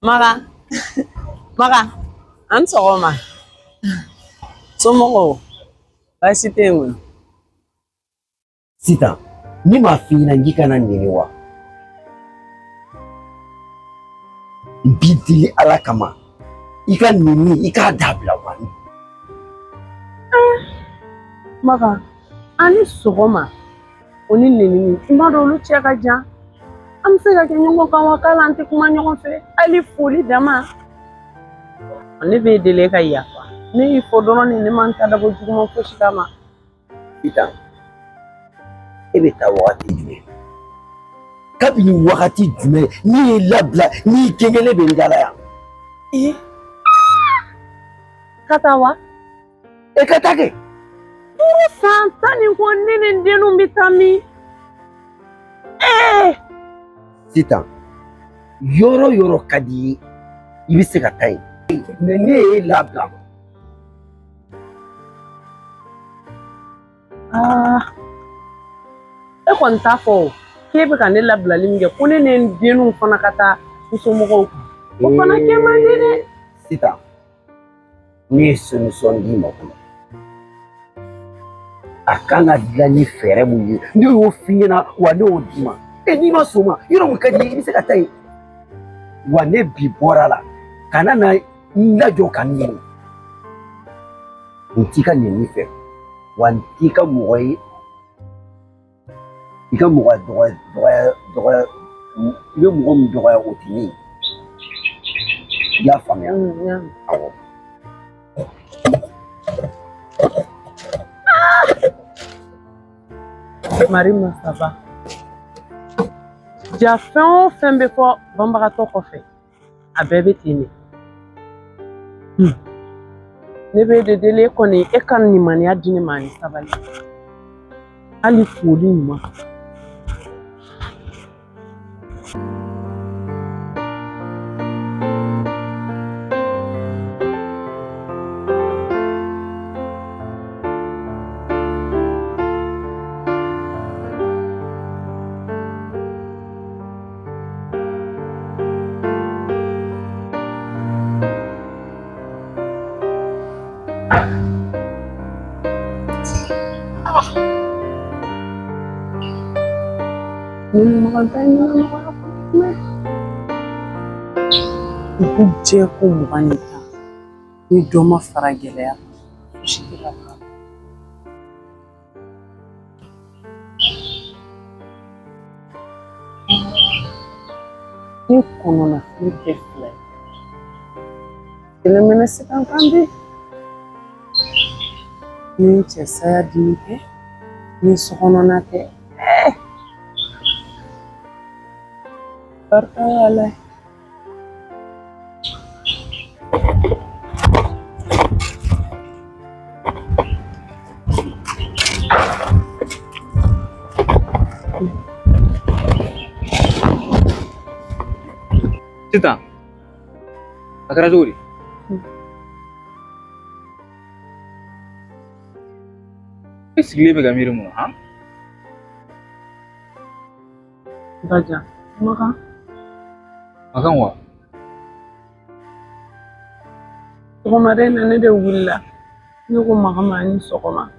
Maga, Maga, an ni sɔgɔma. Somɔgɔw, baasi tɛ yen kɔni. Sitan, ne m'a f'i ɲɛna k'i kana nɛni wa? N b'i deli Ala kama, i ka nɛni i k'a dabila wa? Maga, an ni sɔgɔma o ni nɛnini, i m'a dɔn olu cɛ ka jan. An bɛ se ka kɛ ɲɔgɔn kan wa k'ale an tɛ kuma ɲɔgɔn fɛ hali foli dama. Ne b'e deli e ka yafa. Ne y'i fɔ dɔrɔn de ne ma n ta dabɔ juguman fosi kama. Sitan, e bɛ taa wagati jumɛn? Kabini wagati jumɛn ne y'i labila n'i gɛngɛnnen bɛ n da la yan? Ee, ka taa wa? E ka taa kɛ. Furu san 10 ni kɔ ne ni n denninw bɛ taa min? Ee! Sitan, yɔrɔ yɔrɔ ka di i ye, i bɛ se ka taa yen. Mɛ ne y'e labila. Aa, e kɔni t'a fɔ o k'e bɛ ka ne labilali min kɛ ko ne ni n denninw fana ka taa n somɔgɔw kan. O fana kɛ man di dɛ. Sitan, ne ye solution d'i ma koyi. A kan ka dilan ni fɛɛrɛ mun ye, ne y'o f'i ɲɛna wa ne y'o d'i ma. E n'i ma sɔn o ma, yɔrɔ mun ka di i ye, i bɛ se ka taa yen. Wa ne bi bɔra la, kana na n lajɔ ka n nɛni. N t'i ka nɛni fɛ, wa n t'i ka mɔgɔ ye, i ka mɔgɔ dɔgɔya dɔgɔya dɔgɔya, i bɛ mɔgɔ min dɔgɔya o tɛ ne ye. I y'a faamuya? Awɔ. Mari Masaba. Ja fɛn o fɛn bɛ fɔ banbagatɔ kɔfɛ, a bɛɛ bɛ ten de. Ne b'e de deli e kɔni e ka limaniya di ne ma ani sabali. Hali foli ɲuman. Ni makan ta in nɔgɔya kosɛbɛ. Dugu jɛ ko 21 ni dɔ ma fara gɛlɛya kan fosi tɛ ka ban. Ni kɔnɔnafili kɛ fila ye kelen bɛ ne sɛgɛn kan bi ni n cɛ saya dimi tɛ ni sokɔnɔna tɛ ɛɛ barika ye Ala ye. Sitan, a kɛra cogo di? E sigilen bɛ ka miiri mun na han? Bajan, kumakan. Makan wa? Sɔgɔmada in na ne de wulila. Ne ko Makan ma a ni sɔgɔma.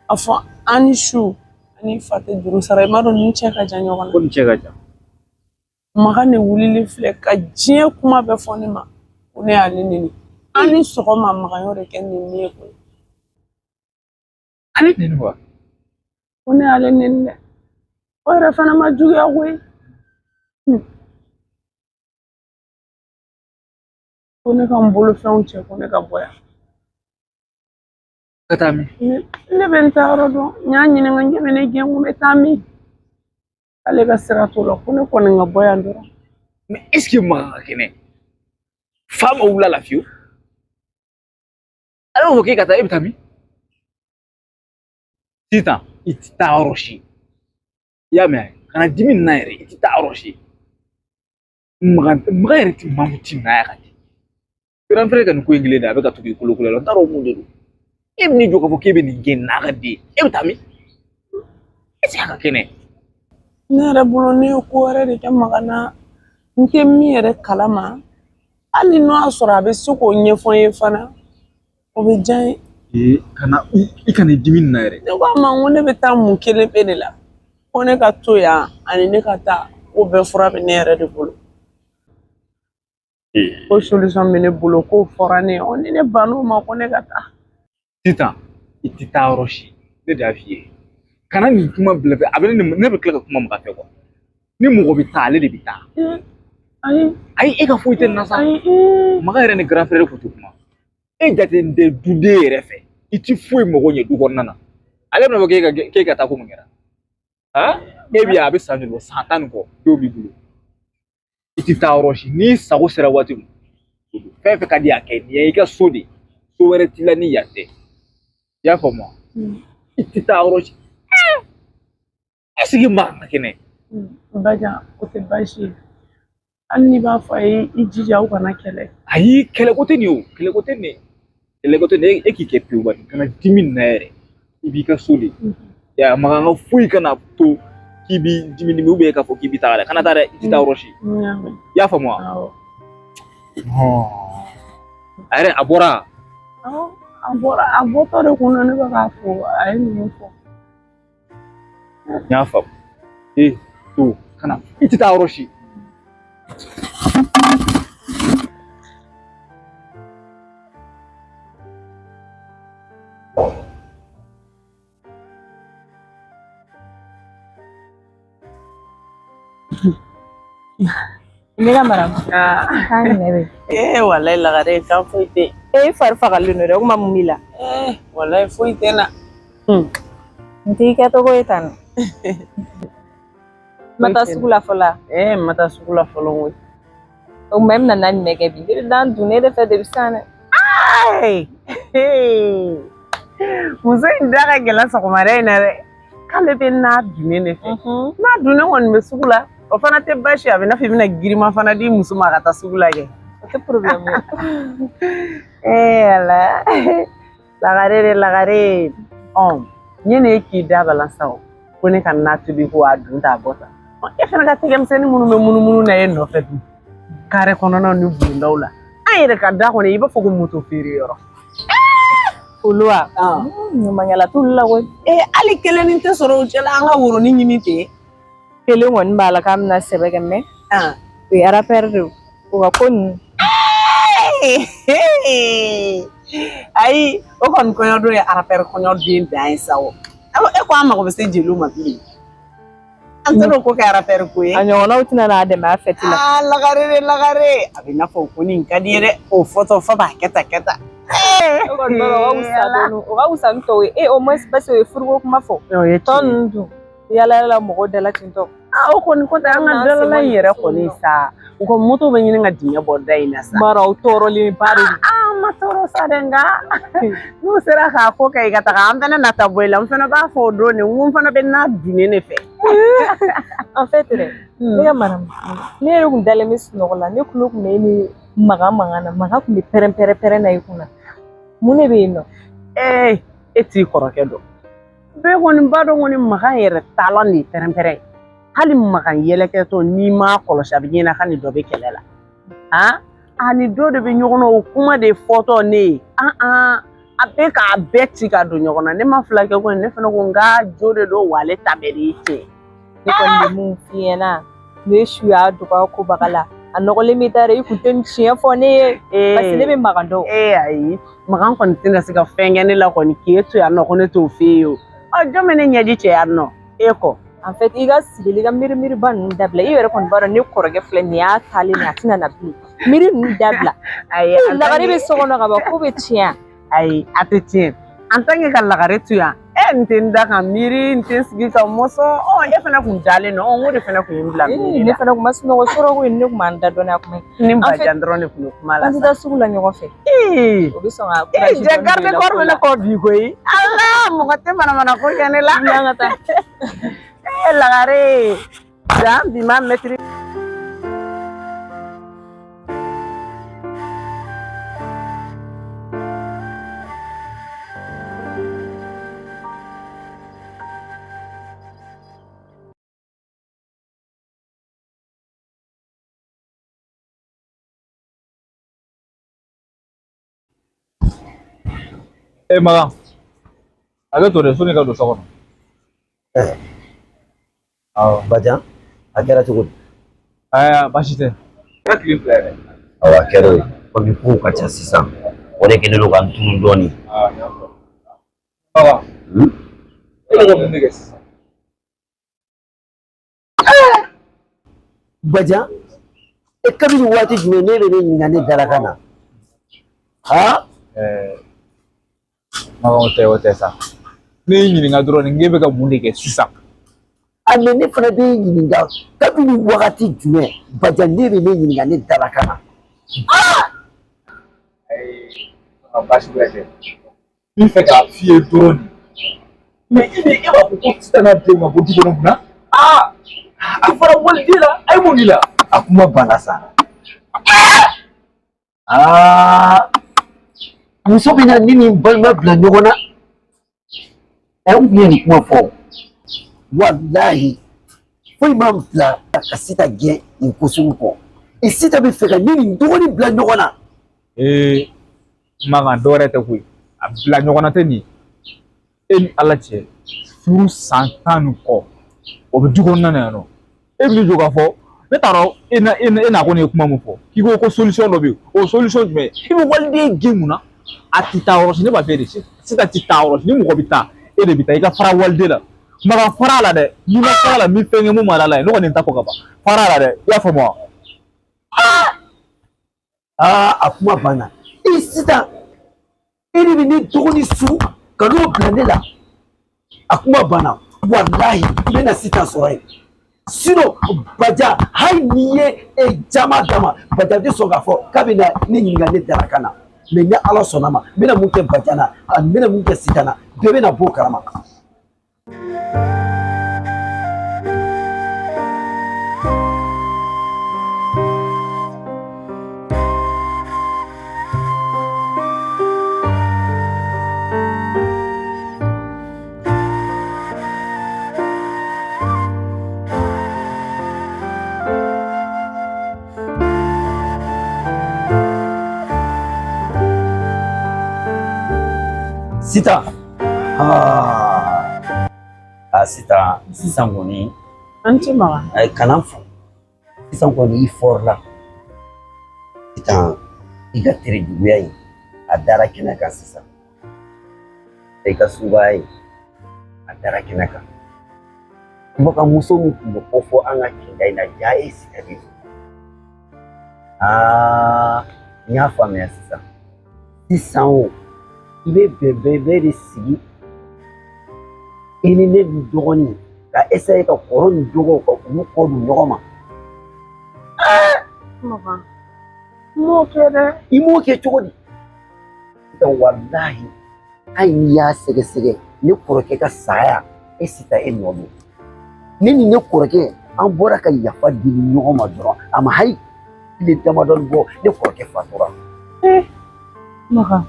A fɔ an ni su ani fa tɛ juru sara i m'a dɔn ninnu cɛ ka jan ɲɔgɔn na. Ko nin cɛ ka jan. Makan de wulilen filɛ ka diɲɛ kuma bɛɛ fɔ ne ma ko ne y'ale neni. An ni sɔgɔma Makan y'o de kɛ neni ye koyi. Ale neni wa? Ko ne y'ale neni dɛ. O yɛrɛ fana ma juguya koyi. Ko ne ka n bolofɛnw cɛ ko ne ka bɔ yan. Ka taa min? Ne bɛ n taa yɔrɔ dɔn. N y'a ɲininka n k'e bɛ ne gɛn ko n bɛ taa min? K'ale ka sira t'o la ko ne kɔni ka bɔ yan dɔrɔn. Mais est ce que Makan ka kɛnɛ? Fa ma wuli a la fiyewu. Ale b'a fɔ k'e ka taa e bɛ taa min? Sitan, i tɛ taa yɔrɔ si. I y'a mɛn kana dimi nin na yɛrɛ i tɛ taa yɔrɔ si. Makan Makan yɛrɛ tɛ mankutu na ya ka di. Grand frère ka nin ko in kelen de a bɛ ka to k'i kolokolo la n t'a dɔn mun de don. E bɛ n'i jɔ k'a fɔ k'e bɛ nin gɛn n'a ka den e bɛ taa min? Est ce que a ka kɛnɛ? Ne yɛrɛ bolo ne ye ko wɛrɛ de kɛ Makan na. N tɛ min yɛrɛ kalama, hali n'o y'a sɔrɔ a bɛ se k'o ɲɛfɔ n ye fana, o bɛ diya n ye. Ee, kana i kana dimi nin na yɛrɛ. Ne ko a ma n ko ne bɛ taa mun kelen pe de la, ko ne ka to yan ani ne ka taa, ko bɛɛ fura bɛ ne yɛrɛ de bolo. Ko solution bɛ ne bolo, k'o fɔra ne ye, ɔ ni ne bann'o ma ko ne ka taa. Sisan i tɛ taa yɔrɔ si, ne de y'a f'i ye. Kana nin kuma bila a bɛ ne bɛ tila ka kuma Makan fɛ kuwa. Ni mɔgɔ bɛ taa, ale de bɛ taa. Ayi. Ayi, e ka foyi tɛ nin na sa. Ayi. Makan yɛrɛ ni grand frère kun tɛ kuma. E jate tɛ duden yɛrɛ fɛ. I ti foyi mago ɲɛ du kɔnɔna na. Ale bɛna fɔ k'e ka taa ko mun kɛra? Han? E bɛ yan a bɛ san joli bɔ? San 10 ni kɔ denw b'i bolo. I ti taa yɔrɔ si. N'i sago sera waati min, fɛn fɛn ka di a kɛ, nin ye i ka so de ye. So wɛrɛ t'i la ni yan tɛ. I y'a faamu wa? I ti taa yɔrɔ si. Est-ce que Makan ka kɛnɛ? Bajan, o tɛ baasi ye. Hali n'i b'a fɔ a ye i jija u kana kɛlɛ. Ayi, kɛlɛko tɛ nin ye o. Kɛlɛko tɛ nin ye. Kɛlɛko tɛ nin ye. E k'i kɛ pewu bani. Kana dimi nin na yɛrɛ. I b'i ka so de. Ya Makan ka foyi kana to k'i b'i dimi dimi ou bien k'a fɔ k'i bɛ taa dɛ. Kana taa dɛ, i tɛ taa yɔrɔ si. I y'a faamu wa? Awɔ. A yɛrɛ a bɔra. Awɔ, a bɔra, a bɔtɔ de kun na ne bɛ k'a fɔ, a ye ninnu fɔ. N y'a faamu. Ee, to kana i tɛ taa yɔrɔ si. Ne ka mara. K'an jumɛn bɛ? Ee, walayi Lagare, kan foyi tɛ. E fari fagalen don dɛ, o kuma mun b'i la? Ee, walayi foyi tɛ n na. N t'i kɛcogo ye tan. Ma taa sugu la fɔlɔ? Ee, n ma taa sugu la fɔlɔ koyi. O tuma e bɛna na jumɛn kɛ bi? Ne bɛ dan dun ne de fɛ depuis sisan dɛ. Muso in da ka gɛlɛn sɔgɔmada in na dɛ. K'ale bɛ na dunnen de fɛ. N'a dunnen kɔni bɛ sugu la, o fana tɛ baasi ye, a bɛ n'a fɔ i bɛna girinma fana di muso ma ka taa sugu la kɛ. O tɛ problème ye. Ee Ala, Lagare de Lagare. Ɔ, ɲɛnɛ e k'i da balan sa o, ko ne ka na tobi ko a dun t'a bɔ tan. E fana ka tɛgɛmisɛnnin minnu bɛ munumunu na e nɔfɛ dun, kare kɔnɔnaw ni bulondaw la. An yɛrɛ ka da kɔnɔ i b'a fɔ ko moto feere yɔrɔ. Olu wa? Ɲumanyala t'olu la koyi. Ee, hali kelennin tɛ sɔrɔ o cɛla, an ka woronin ɲimi ten. Kelen kɔni b'a la k'a bɛna sɛbɛ kɛ mɛ. O ye rappeur de ye, o ka ko ninnu. Ayi, o kɔni kɔɲɔdon ye rappeur kɔɲɔden dan ye sa o. E ko an mago bɛ se jeliw ma bilen. An tɛna o ko kɛ rappeur ko ye. A ɲɔgɔnnaw tɛna n'a dɛmɛ a fɛti la. Aa, Lagare de Lagare. A bɛ n'a fɔ ko nin ka di ye dɛ. O fɔtɔ fo b'a kɛ tan kɛ tan. O kɔni b'a dɔn, o ka wusa dɔɔni, o ka wusa ni tɔw ye. E au moins parce que o ye furuko kuma fɔ. O ye Tɔ ninnu dun, yala yala mɔgɔw dala ten tɔ. Aa, o kɔni ko tɛ, an ka dalala in yɛrɛ kɔni sa. U ka moto bɛ ɲini ka dingɛ bɔ da in na sa. Mara, o tɔɔrɔlen ba de don. Aa, an ma tɔɔrɔ sa dɛ, nka n'u sera k'a ko kɛ i ka taga, an fana na taa bɔ i la, n fana b'a fɔ o don de, n ko n fana bɛ na dunnen de fɛ. En fait dɛ, ne ka mara, ne yɛrɛ kun dalen bɛ sunɔgɔ la, ne kulo kun bɛ e ni Makan mankan na, Makan kun bɛ pɛrɛn pɛrɛn pɛrɛn na i kunna. Mun de bɛ yen nɔ? Ee, e t'i kɔrɔkɛ dɔn. Bɛɛ kɔni b'a dɔn kɔni Makan yɛrɛ taalan de ye pɛrɛn pɛrɛn. Hali Makan yɛlɛkɛtɔ n'i m'a kɔlɔsi a bɛ ɲɛna k'a ni dɔ bɛ kɛlɛ la. Han? A ni dɔ de bɛ ɲɔgɔn na, o kuma de fɔtɔ ne ye. A bɛ k'a bɛɛ ci ka don ɲɔgɔn na. Ne ma fila kɛ koyi, ne fana ko n k'a jo de don wa ale ta bɛɛ de ye tiɲɛ. Ne kɔni bɛ mun f'i ɲɛna, ne su y'a dɔgɔya kobaga la. A nɔgɔlen bɛ taa dɛ, i kun tɛ nin tiɲɛ fɔ ne ye. Parce que ne bɛ Makan dɔn. Ee ayi, Makan kɔni tɛna se ka fɛn kɛ ne la kɔni k'e to yan nɔ ko ne t'o f'e ye o. Ɔ, jɔn bɛ ne ɲɛji cɛ yan nɔ? E kɔ. En fait, i ka sigili, i ka miiri miiriba ninnu dabila. I yɛrɛ kɔni b'a dɔn ne kɔrɔkɛ filɛ nin y'a taalen nin a tɛna na bilen. Miiri ninnu dabila. Ayi, Lagare bɛ so kɔnɔ ka ban, ko bɛ tiɲɛ. Ayi, a tɛ tiɲɛ. En tant que ka Lagare to yan, e n tɛ n da ka miiri, n tɛ n sigi ka mɔsɔn. Ɔ, e fana kun dalen don, ɔ n ko de fana kun ye n bila miiri Ne la. fana kun ma sunɔgɔ sɔrɔ koyi, ne kun b'an da dɔɔni a kuma. Ni Bajan dɔrɔn de kun bɛ kuma la. An tɛ taa sugu la ɲɔgɔn fɛ. Ee. O bɛ sɔn ka Ee, jɛ garde corps bɛ ne kɔ bi koyi. Ala, mɔgɔ tɛ manamana ko kɛ ne la. An ka taa. Ee Lagare, dan bi ma mɛtiri. E Makan, hakɛ to dɛ, sɔnni ka don so kɔnɔ. Awɔ. Bajan, a kɛra cogo di? Aya, baasi tɛ. Kɛra tile 2 yɛrɛ. Awɔ, a kɛra o ye. Komi kow ka ca sisan, o de kɛlen don ka n tunu dɔɔnin. Aa, n y'a faamu. Makan, e bɛ ka mun de kɛ sisan? Bajan, e kabini waati jumɛn ne bɛ ne ɲininka ne dalakan na? Ha? Makan, o tɛ sa. Ne y'i ɲininka dɔrɔn nin k'e bɛ ka mun de kɛ sisan? A mɛ ne fana bɛ e ɲininka kabini wagati jumɛn Bajan ne bɛ ne ɲininka ne dalakan na? Ayi, Makan, baasi wɛrɛ tɛ. N bɛ fɛ k'a f'i ye dɔrɔn de. Mɛ e bɛ e b'a fɔ ko sisan n'a denw ka bɔ du kɔnɔ mun na? Aa, a fɔra waliden la, a ye mun k'i la? A kuma banna sa. Aa, muso bɛ na ne ni n balima bila ɲɔgɔn na. Ɛ, n tun ye nin kuma fɔ. Walahi, foyi ma n bila ka Sita gɛn nin ko sugu kɔ. E Sita bɛ fɛ ka ne ni n dɔgɔnin bila ɲɔgɔn na. Ee, Makan, dɔ wɛrɛ tɛ koyi. A bila ɲɔgɔn na tɛ nin ye. E ni Ala cɛ, furu san 10 ni kɔ, o bɛ du kɔnɔna na yan nɔ. E bɛ jɔ k'a fɔ, ne t'a dɔn e na e n'a kɔni ye kuma min fɔ, k'i ko ko solution dɔ bɛ yen, o solution jumɛn? I bɛ waliden gɛn mun na? A tɛ taa yɔrɔ si, ne b'a fɛ de, Sita tɛ taa yɔrɔ si, ni mɔgɔ bɛ taa, e de bɛ taa, i ka fara waliden la. Makan, fara a la dɛ, n'i ma fara a la, n bɛ fɛn kɛ mun ma ala ye, ne kɔni ta fɔ ka ban, fara a la dɛ, i y'a faamu wa? Aa, a kuma banna. I sisan, e de bɛ ne dɔgɔnin su ka n'o bila ne la. A kuma banna. Walahi, n bɛna Sita sɔrɔ yen. Sinon, Bajan, hali n'i ye e jama d'a ma, Bajan tɛ sɔn k'a fɔ k'a bɛ na ne ɲininka ne dalakan na. Mɛ ni Ala sɔnna ma, n bɛna mun kɛ Bajan na, ani n bɛna mun kɛ Sita na, bɛɛ bɛna bɔ o kalama. Sita. Aa, Sita, sisan kɔni. An ti Makan. A ye kalan fɔ. Sisan kɔni i fɔrila. Sisan i ka tere juguya in a dara kɛnɛ kan sisan. I ka subaya in a dara kɛnɛ kan. Kumakan muso min tun bɛ ko fɔ an ka kinda in na, ja e Sita de don. Aa, n y'a faamuya sisan. Sisan o, i bɛ bɛn bɛɛ de sigi i ni ne ni dɔgɔnin ka essayer ka kɔrɔ ni dɔgɔw ka olu kɔ don ɲɔgɔn ma. Makan, n m'o kɛ dɛ. I m'o kɛ cogo di? Sisan walahi, hali n'i y'a sɛgɛsɛgɛ ne kɔrɔkɛ ka saya, e Sita e nɔ don. Ne ni ne kɔrɔkɛ, an bɔra ka yafa deli ɲɔgɔn ma dɔrɔn, a ma hali tile damadɔni bɔ, ne kɔrɔkɛ fatura. Makan,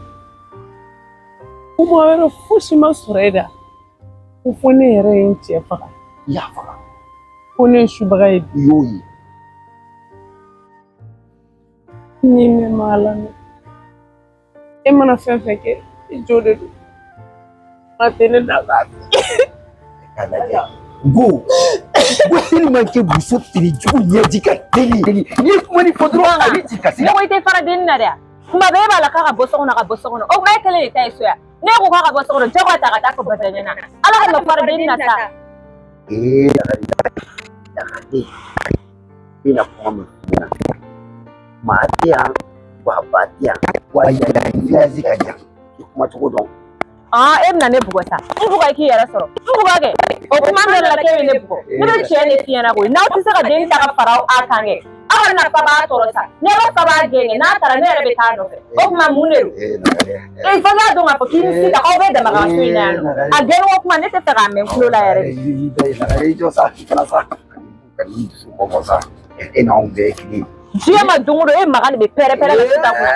kuma wɛrɛ fosi ma sɔrɔ e da. Ko fo ne yɛrɛ ye n cɛ faga. I y'a faga. Ko ne ye subaga ye bi. I y'o ye. Ni ne ma Ala minɛ. E mana fɛn fɛn kɛ, i jo de don. A tɛ ne da k'a K'a lajɛ. Go. Ko tellement que muso teri jugu ɲɛji ka teli. N'i ye kuma nin fɔ dɔrɔn a bɛ jigin kasi Ne la. ko i tɛ fara dennin na dɛ. Kuma bɛɛ e b'a la k'a ka bɔ so kɔnɔ, ka bɔ so kɔnɔ. O kuma e kelen de ta ye so yan. Ne ko k'a ka bɔ so kɔnɔ, jagoya ta ka taa fɔ Bajan ɲɛna. Ala ka ma fara dennin na sa. Ee, Lagare, i bɛna kuma min f'i ɲɛna. Maa tɛ yan, wa ba tɛ yan, wa yan village ka jan. I kuma cogo dɔn. Aa, e bɛna ne bugɔ sa. N bugɔ i k'i yɛrɛ sɔrɔ. N bugɔ kɛ. O kuma bɛɛ la k'e bɛ ne bugɔ. Ne bɛ tiɲɛ de f'i ɲɛna koyi. N'aw tɛ se ka den ta ka fara a kan kɛ. Aw kana na fa b'a tɔɔrɔ sa. Ne b'a fa b'a gɛn kɛ. N'a taara ne yɛrɛ bɛ taa a nɔfɛ. O kuma mun de don? Ee, Lagare. E fo k'a dɔn k'a fɔ k'i ni Sita k'aw bɛɛ dama kan so in na yan nɔ. A gɛnni ko kuma ne tɛ fɛ k'a mɛn n tulo la yɛrɛ de. Lagare, i jɔ sa, i kana sa. Ka n'i dusu bɔ sa. E n'anw bɛɛ ye kelen ye. Diɲɛ ma don o don e Makan de bɛ pɛrɛ-pɛrɛ ka Sita kunna.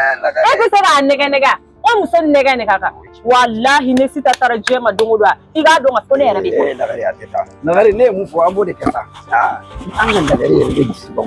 E tɛ se k'a nɛgɛ nɛgɛ. O muso nɛgɛ de ka kan. Walahi ne Sita taara diɲɛ ma don o don a, i k'a dɔn k'a fɔ ne yɛrɛ bɛ taa. Ee, Lagare, a tɛ taa. Lagare, ne ye mun fɔ, an b'o de kɛ sa. Aa, an ka Lagare yɛrɛ bɛ dusu bɔ.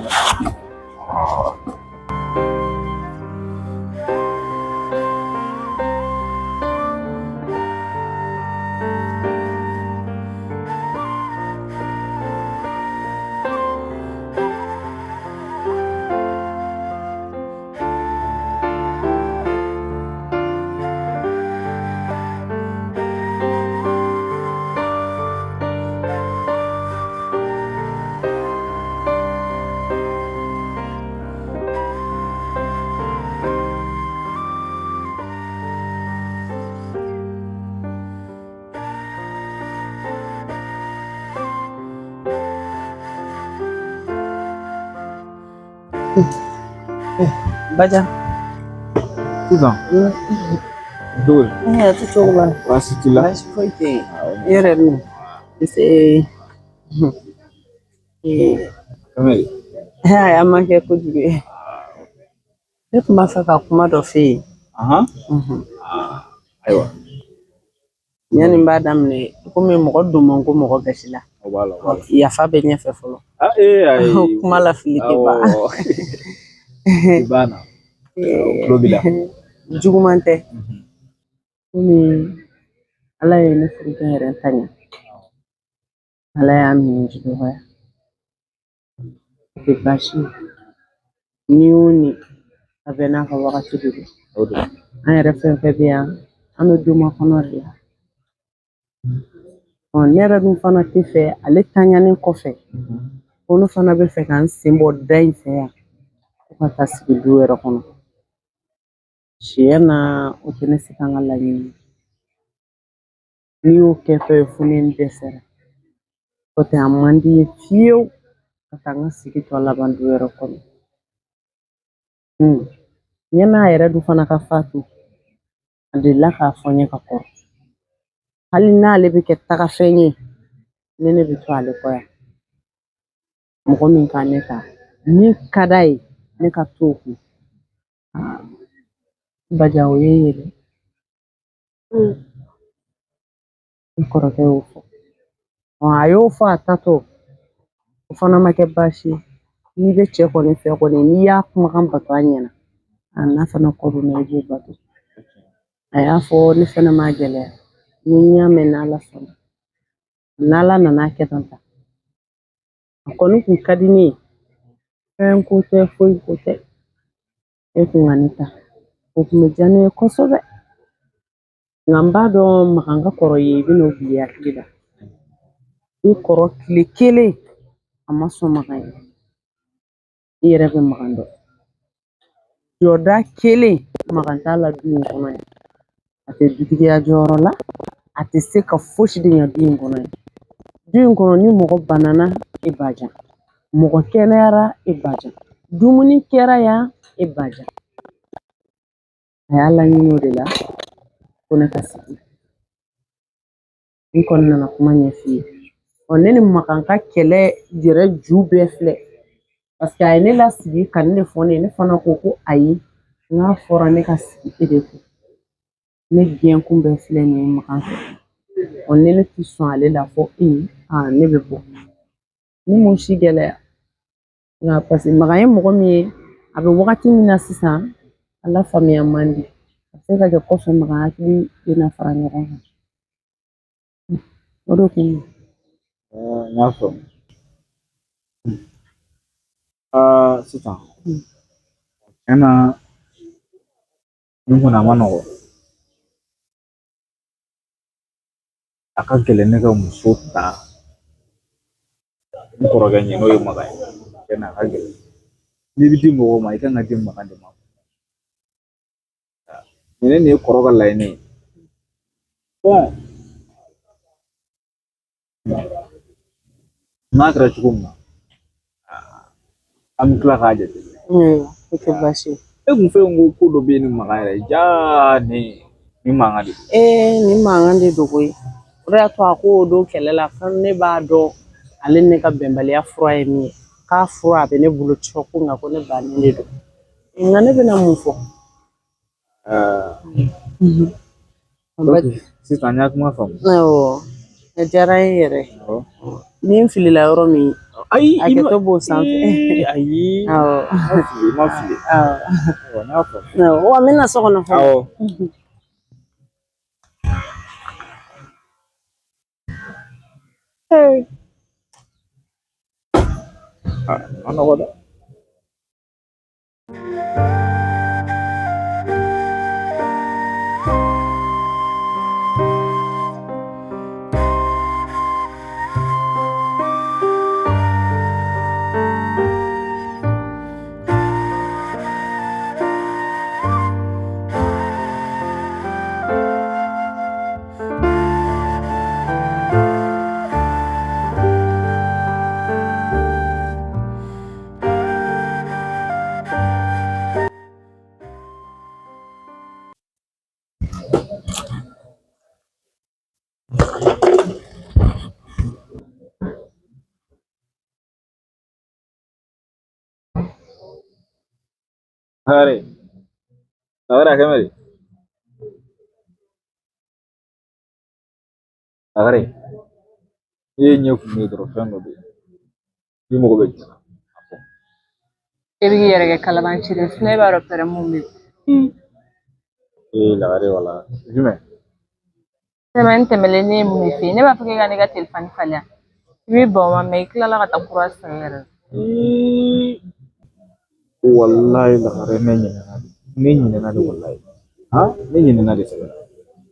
Bajan. Sisan. Cogo di? Ne yɛrɛ tɛ cogo la. Baasi t'i la? Baasi foyi tɛ yen. I yɛrɛ dun? Nse. Kamele. A ma kɛ kojugu ye. Ne tun b'a fɛ ka kuma dɔ f'e ye. Ayiwa. Yanni n b'a daminɛ, komi mɔgɔ don man ko mɔgɔ gasi la. O b'a la, o b'a la. Yafa bɛ ɲɛfɛ fɔlɔ. Ayi. Kuma la fili tɛ ban. Awɔ. I b'a na. Tulo b'i la. Juguman tɛ. Komi Ala ye ne furukɛ yɛrɛ ta ɲɛ. Ala y'a minɛ ji dɔgɔya. O tɛ baasi ye. Ni o ni a bɛɛ n'a ka wagati de don. O don. An yɛrɛ fɛn fɛn bɛ yan, an bɛ don makɔnɔ de la. Ne yɛrɛ dun fana tɛ fɛ ale taɲanen kɔfɛ, ko ne fana bɛ fɛ ka n sen bɔ da in fɛ yan, ko ka taa sigi du wɛrɛ kɔnɔ. Tiɲɛ na, o tɛ ne se ka n ka laɲini ye. N'i y'o kɛtɔ ye fo ni n dɛsɛra. N'o tɛ a man di n ye fiyewu ka taa n ka sigi tɔ laban du wɛrɛ kɔnɔ. Yan'a yɛrɛ dun fana ka fatu, a delila k'a fɔ n ye ka kɔrɔ. Hali n'ale bɛ kɛ tagafɛn ye, ne ne bɛ to ale kɔ yan. Mɔgɔ min ka ne ta, min ka d'a ye, ne ka to o kun. Bajan, o ye n ye dɛ. Ne kɔrɔkɛ y'o fɔ. A y'o fɔ a tatɔ, o fana ma kɛ baasi ye. N'i bɛ cɛ kɔni fɛ kɔni, n'i y'a kumakan bato a ɲɛna, a n'a fana kɔ donna i b'o bato. A y'a fɔ ne fana m'a gɛlɛya. Ni n y'a mɛn n'Ala sɔnna, n'Ala nana kɛ tan ta. A kɔni kun ka di ne ye. Fɛn ko tɛ, foyi ko tɛ. E kun ka ne ta. O kun bɛ diya ne ye kosɛbɛ. Nka n b'a dɔn Makan ka kɔrɔ ye, i bɛn'o bila i hakili la. I kɔrɔ tile kelen a ma sɔn Makan ye. I yɛrɛ bɛ Makan dɔn. Jɔda kelen Makan t'a la du in kɔnɔ yan. A tɛ dutigiya jɔyɔrɔ la, a tɛ se ka fosi de ɲɛ du in kɔnɔ yan. Du in kɔnɔ ni mɔgɔ banana, e Bajan. Mɔgɔ kɛnɛyara, e Bajan. Dumuni kɛra yan, e Bajan. A y'a laɲini o de la ko ne ka sigi. N kɔni nana kuma ɲɛf'i ye. Ne ni Makan ka kɛlɛ yɛrɛ ju bɛɛ filɛ. Parce que a ye ne lasigi ka ne de fɔ ne ye, ne fana ko ko ayi, n'a fɔra ne ka sigi e de kun. Ne gɛn kun bɛɛ filɛ nin ye Makan fɛ. Ni ne tɛ sɔn ale la fɔ e ye, ne bɛ bɔ. Ne m'o si gɛlɛya. Nka parce que Makan ye mɔgɔ min ye, a bɛ wagati min na sisan, a lafaamuya man di. A bɛ se ka kɛ kɔfɛ Makan hakili bɛna fara ɲɔgɔn kan. O de kun don. N y'a faamu. Sisan. Tiɲɛ na, nin kɔni a ma nɔgɔn. A ka gɛlɛn ne ka muso ta n kɔrɔkɛ ɲɛ, n'o ye Makan ye. Tiɲɛ na, a ka gɛlɛn. N'i bɛ di mɔgɔw ma, i kan ka di Makan de ma. Nin ye kɔrɔ ka laɲini ye. N'a kɛra cogo min na, an bɛ tila k'a jateminɛ. O tɛ baasi ye. E kun fɛ ko ko dɔ bɛ yen ni Makan yɛrɛ jaa nin mankan de don. Nin mankan de don koyi. O de y'a to a ko o don kɛlɛ la, fɛn ne b'a dɔn ale ni ne ka bɛnbaliya fura ye min ye. K'a fura a bɛ ne bolo cɔ ko nka ko ne bannen de don. Nka ne bɛna mun fɔ? Sisan n y'a kuma faamu. Awɔ, a diyara n ye yɛrɛ. Ni n filila yɔrɔ min, Ayi, hakɛto b'o sanfɛ. Ayi. Awɔ. I ma fili. Awɔ. Awɔ, n y'a faamu. Awɔ, wa n bɛ na so kɔnɔ fɔlɔ. Awɔ. A ma nɔgɔ dɛ. Lagare, Lagare a kɛ mɛ de. Lagare, n'i ye ɲɛ kun ye dɔrɔn fɛn dɔ bɛ yen. N'i mago bɛ jɔ la, a fɔ. E bɛ k'i yɛrɛ kɛ kalabanci de ye, e b'a dɔn fɛɛrɛ mun bɛ yen. Ee Lagare wala jumɛn? Semaine tɛmɛlen ne ye mun de f'i ye? Ne b'a fɔ k'e ka ne ka telefɔni falen. I bɛ ban o ma mɛ i kilala ka taa kura san i yɛrɛ ye. Ee, walayi Lagare ne ɲinɛna de. Ne ɲinɛna de walayi. Han, ne ɲinɛna de sɛbɛ la.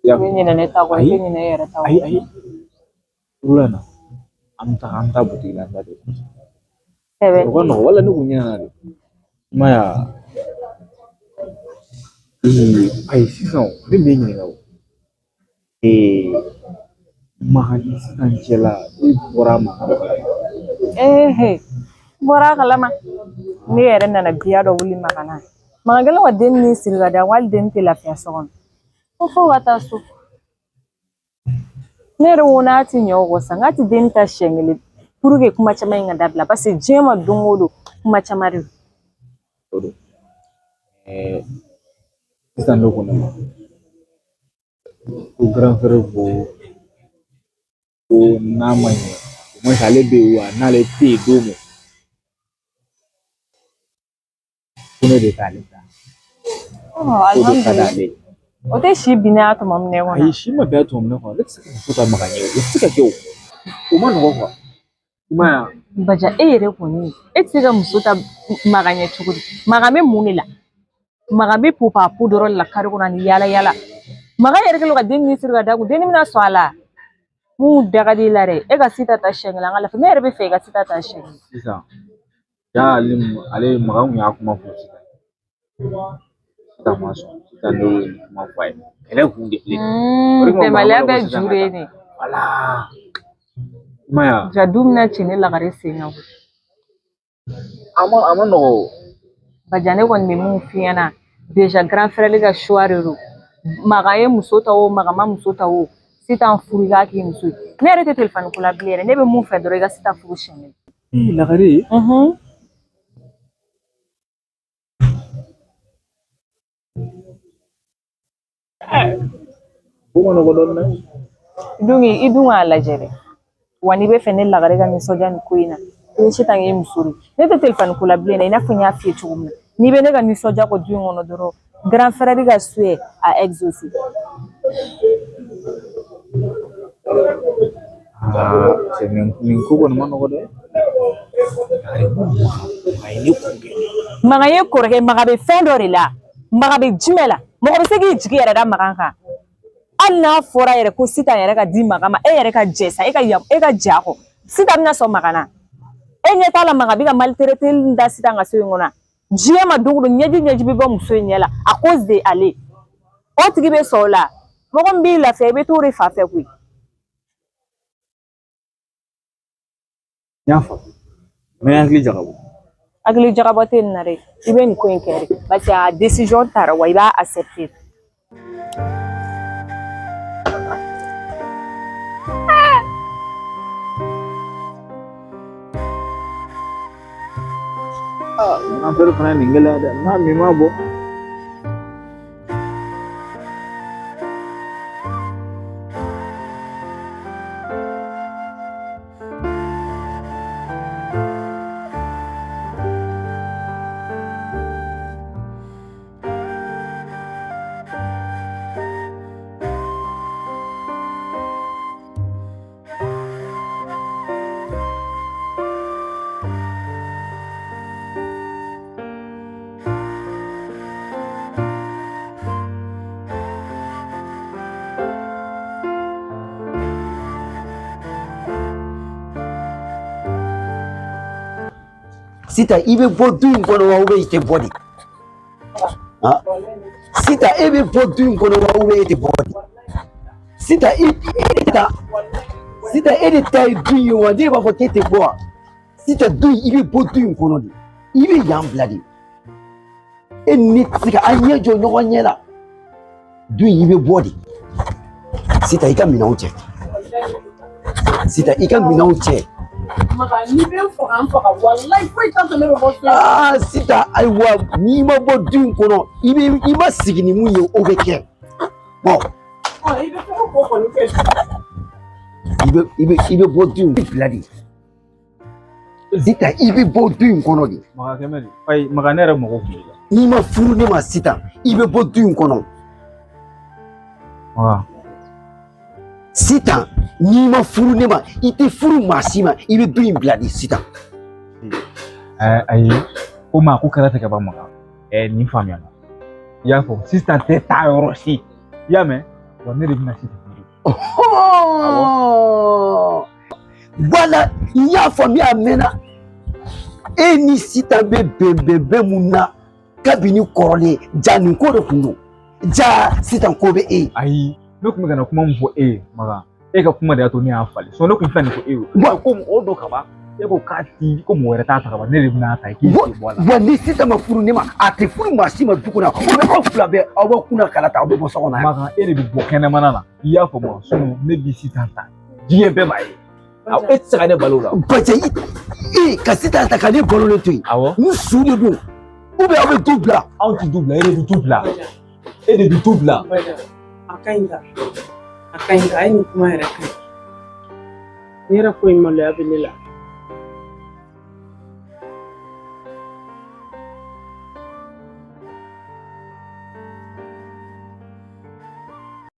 I bɛ ɲinɛ ne ta kɔ, i tɛ ɲinɛ e yɛrɛ ta kɔ. Ayi ayi. Wula in na, an bɛ taa an bɛ taa butigi la an bɛ taa telefɔni san. Sɛbɛ. O ka nɔgɔn wala ne kun ɲinɛna de. I m'a ye wa? Ee, ayi sisan ne bɛ ɲininka o. Ee, Makan ni sisan cɛla e bɔra Makan dɔ kalama. Ee, n bɔra a kalama. Ne yɛrɛ nana biya dɔ wuli Makan na. Makan kɛlen ka den min siri ka da, hali den tɛ lafiya so kɔnɔ. Ko fo ka taa so. Ne yɛrɛ ko n'a ti ɲɛ o kɔ sa, n k'a ti den ta siɲɛ kelen pour que kuma caman in ka dabila parce que diɲɛ ma don o don kuma caman de don. O don. Ɛɛ, sisan ne ko ne ma ko grand frère ko ko n'a ma ɲɛ au moins ale bɛ yen wa n'ale tɛ yen don min ko ne de t'ale ta. O de ka d'ale ye. O tɛ si bin a tɔmɔ minɛ kɔnɔ. Ayi, si ma bɛn a tɔmɔ minɛ kɔnɔ. Ne tɛ se ka muso ta Makan ye o, o tɛ se ka kɛ o. O ma nɔgɔn quoi. I m'a ye wa? Baja e yɛrɛ kɔni e tɛ se ka muso ta Makan ɲɛ cogo di? Makan bɛ mun de la? Makan bɛ popapo dɔrɔn de la kare kɔnɔ ani yaala yaala. Makan yɛrɛ kɛlen don ka den min siri ka da kun, dennin bɛna sɔn a la. Mun da ka di i la dɛ, e ka Sita ta siɲɛ kelen an ka lafiya. Ne yɛrɛ bɛ fɛ i ka Sita ta siɲɛ kelen. Sisan, ja ale ale Makan kun y'a kuma fɔ sisan. Sisan ma sɔn. Sisan ne y'o kuma fɔ a ye. Kɛlɛ kun de filɛ nin ye. O de kama Bɛnbaliya Makan bɛ ko sisan ju ka de ye taa. nin. Wala. I m'a ye wa? Ja du bɛna ci ne Lagare sen kan koyi. A ma nɔgɔn o. Baja ne kɔni bɛ mun f'i ɲɛna déjà grand frère ka choix de don. Makan ye muso ta o, Makan ma muso ta o, Sitan furu i k'a k'i muso ye. Ne yɛrɛ tɛ telefɔni ko la bilen yɛrɛ, ne bɛ mun fɛ dɔrɔn i ka Sitan furu siɲɛ kelen. Ee Lagare. O ma nɔgɔn dɔɔnin dɛ. I dun k'a lajɛ dɛ. Wa n'i bɛ fɛ ne Lagare ka nisɔndiya nin ko in na, i bɛ Sitan k'i muso de. Ne tɛ telefɔni ko la bilen dɛ, i n'a fɔ n y'a f'i ye cogo min na. N'i bɛ ne ka nisɔndiya kɔ du in kɔnɔ dɔrɔn, grand frère ka souhait a exaucé. Aa, cɛ nin ko kɔni ma nɔgɔn dɛ. Lagare, ko Makan, Makan ye ne kun gɛn. Makan ye kɔrɔkɛ, Makan bɛ fɛn dɔ de la. Makan bɛ jumɛn la? Mɔgɔ bɛ se k'i jigi yɛrɛ da Makan kan. Hali n'a fɔra yɛrɛ ko Sitan yɛrɛ ka di Makan ma, e yɛrɛ ka jɛ sa, e ka jɛ a kɔ. Sitan bɛna sɔn Makan na. E ɲɛ t'a la Makan bɛ ka maltraiter da Sitan ka so in kɔnɔ. Diɲɛ ma don o don ɲɛji bɛ bɔ muso in ɲɛ la à cause de ale. O tigi bɛ sɔn o la. Mɔgɔ min b'i lafiya, i bɛ t'o de fan fɛ koyi. N y'a faamu. N bɛ n hakili jagabɔ. Hakili jagabɔ tɛ nin na dɛ. I bɛ nin ko in kɛ de. Parce que a décision tara wa i b'a accepter. An fɛnɛ fana ye nin gɛlɛya dɛ. N'a min ma bɔ. Sitan i bɛ bɔ du in kɔnɔ wa i tɛ bɔ de? Sitan e bɛ bɔ du in kɔnɔ wa e tɛ bɔ de? Sitan Sitan e de ta ye du in ye wa ne b'a fɔ k'e tɛ bɔ wa? Sitan du in i bɛ bɔ du in kɔnɔ de, i bɛ yan bila de. E ni ne tɛ se ka an ɲɛ jɔ ɲɔgɔn ɲɛ la. Du in i bɛ bɔ de. Sitan i ka minɛnw cɛ. Sitan i ka minɛnw cɛ. Makan, n'i bɛ n faga, n faga. Walayi, foyi t'a to ne bɛ bɔ so. Aa, sisan, ayiwa, n'i ma bɔ du in kɔnɔ, i bɛ i ma sigi ni mun ye, o bɛ kɛ. Bɔn. Ɔ, i bɛ fɛn o kɔni kɛ. I bɛ bɔ du in bila de. Sitan, i bɛ bɔ du in kɔnɔ de. Makan kɛmɛ de. Ayi Makan, ne yɛrɛ mago tun b'i la. N'i ma furu ne ma sitan, i bɛ bɔ du in kɔnɔ. Makan. Sitan, n'i ma furu ne ma, i tɛ furu maa si ma, i bɛ du in bila de, sitan. Ayi, komi a ko kɛra ten ka ban, Makan, nin faamuyana. I y'a fɔ sisan, tɛ taa yɔrɔ si. I y'a mɛn wa? Ne de bɛna sisan furu. Wala, n y'a faamuya, a mɛnna. E ni sitan bɛ bɛn bɛn bɛn mun na kabini kɔrɔlen? Ja nin ko de kun don, ja sitan ko bɛ e ye. Ayi, ne tun bɛ ka na kuma min fɔ e ye, Makan, e ka kuma de y'a to ne y'a falen. Ne tun tɛna nin fɔ e ye. Wa komi o don kaban, e ko k'a ti ko mɔgɔ wɛrɛ t'a ta kaban, ne de bɛna ta k'i sen bɔ a la. Wa ni sitan ma furu ne ma, a tɛ furu maa si ma du kɔnɔ. O bɛ aw fila bɛɛ, aw bɛ kunna kala ta, aw bɛ bɔ so kɔnɔ yan. Makan, e de bɛ bɔ kɛnɛmana na. I y'a faamu wa? Ne bi sitan ta, diɲɛ bɛɛ b'a ye. E tɛ se ka ne balo o la. Baja, i e ka sitan ta ka ne balolen to yen. Awɔ. N su de don, ou bien aw bɛ du bila. Anw tɛ du bila, e de bɛ du bila. E de bɛ du bila. A ka ɲi ta. A ka ɲi ta, a ye nin kuma yɛrɛ ka ɲi. N yɛrɛ ko in maloya bɛ ne la.